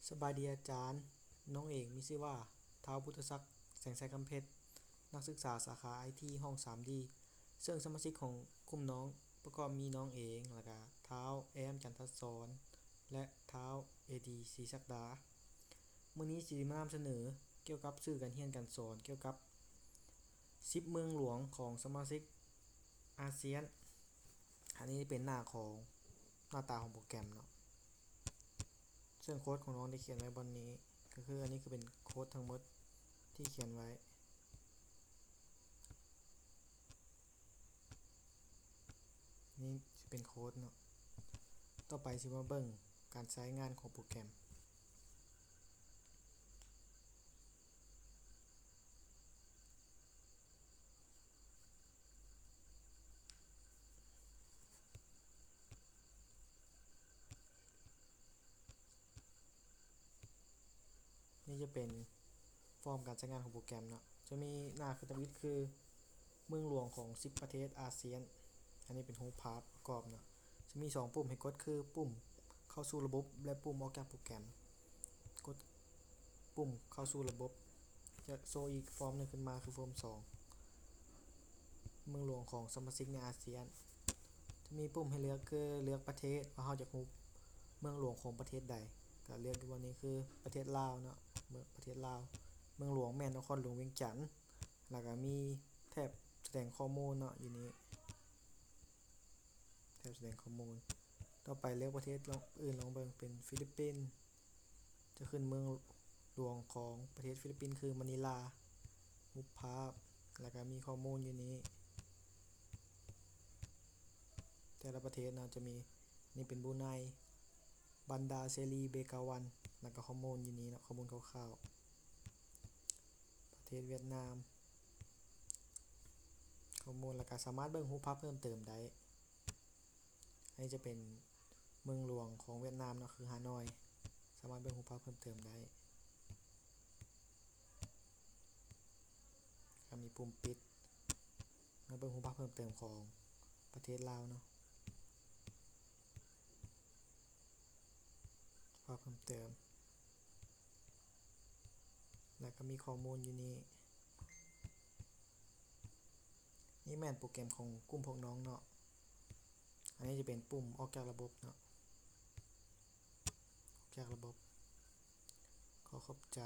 ສະບາຍດີອາຈານ, ນ້ອງເອງມີຊື່ວ່າ ທ້າວ ພຸດທະສັກ ແສງໄຊຄຳເພັດ, ນັກສຶກສາສາຂາໄອທີ ຫ້ອງ ສາມດີ ເຊິ່ງສະມາຊິກຂອງກຸ່ມນ້ອງປະກອບມີນ້ອງເອງ, ແລ້ວກະທ້າວ ແອມ ຈັນທະສອນ ແລະ ທ້າວ ເອດີ ສີສັກດາ. ມື້ນີ້ຊິມານຳສະເໜີກ່ຽວກັບສື່ການຮຽນການສອນ ກ່ຽວກັບສິບເມືອງຫຼວງຂອງສະມາຊິກອາຊຽນ. ອັນນີ້ເປັນໜ້າຂອງ ໜ້າຕາຂອງໂປຣແກຣມເນາະ. ເຊິ່ງໂຄດຂອງນ້ອງໄດ້ຂຽນໄວ້ບ່ອນນີ້ ກໍຄືອັນນີ້ຄືເປັນໂຄດທັງໝົດທີ່ຂຽນໄວ້. ນີ້ຊິເປັນໂຄດເນາະ. ຕໍ່ໄປຊິມາເບິ່ງການໃຊ້ງານຂອງໂປຣແກຣມ. ນີ້ຈະເປັນຟອມການໃຊ້ງານຂອງໂປຣແກຣມເນາະ. ຈະມີໜ້າຂຶ້ນທຳອິດຄືເມືອງຫຼວງຂອງສິບປະເທດອາຊຽນ. ອັນນີ້ເປັນຮູບພາບປະກອບເນາະ. ຈະມີສອງປຸ່ມໃຫ້ກົດ ຄືປຸ່ມເຂົ້າສູ່ລະບົບ ແລະ ປຸ່ມອອກຈາກໂປຣແກຣມ. ກົດປຸ່ມເຂົ້າສູ່ລະບົບ ຈະໂຊອີກຟອມໜຶ່ງຂຶ້ນມາ ຄືຟອມສອງ ເມືອງຫຼວງຂອງສະມາຊິກໃນອາຊຽນ. ຈະມີປຸ່ມໃຫ້ເລືອກ ຄືເລືອກປະເທດ ວ່າເຮົາຢາກຮູ້ເມືອງຫຼວງຂອງປະເທດໃດ ກໍເລືອກຢູ່ບ່ອນນີ້ ຄືປະເທດລາວເນາະ, ເມືອງ ປະເທດລາວ ເມືອງຫຼວງແມ່ນນະຄອນຫຼວງວຽງຈັນ. ແລ້ວກໍມີແຖບສະແດງຂໍ້ມູນເນາະ ຢູ່ນີ້ ແຖບສະແດງຂໍ້ມູນ. ຕໍ່ໄປເລືອກປະເທດລອງ ອື່ນລອງເບິ່ງ ເປັນຟີລິບປິນ. ຈະຂຶ້ນເມືອງຫຼວງຂອງປະເທດຟີລິບປິນ ຄືມານີລາ, ຮູບພາບ ແລ້ວກໍມີຂໍ້ມູນຢູ່ນີ້ ແຕ່ລະປະເທດເນາະ. ຈະມີ ນີ້ເປັນບຣູໄນ, ບັນດາເຊລີ, ເບກາວັນ ແລ້ວກໍຂໍ້ມູນຢູ່ນີ້ເນາະ, ຂໍ້ມູນຄ່າວໆ. ປະເທດຫວຽດນາມ ຂໍ້ມູນ ແລ້ວກໍສາມາດເບິ່ງຮູບພາບເພີ່ມເຕີມໄດ້. ອັນນີ້ຈະເປັນເມືອງຫຼວງຂອງຫວຽດນາມເນາະ ຄືຮາໜ້ອຍ, ສາມາດເບິ່ງຮູບພາບເພີ່ມເຕີມໄດ້. ກໍມີປຸ່ມປິດ. ມາເບິ່ງຮູບພາບເພີ່ມເຕີມຂອງປະເທດລາວເນາະ, ພາບເພີ່ມເຕີມ ແລ້ວກໍມີຂໍ້ມູນຢູ່ນີ້. ນີ້ແມ່ນໂປຣແກຣມຂອງກຸ່ມພວກນ້ອງເນາະ. ອັນນີ້ຈະເປັນປຸ່ມອອກຈາກລະບົບເນາະ, ອອກຈາກລະບົບ. ຂໍຂອບໃຈ.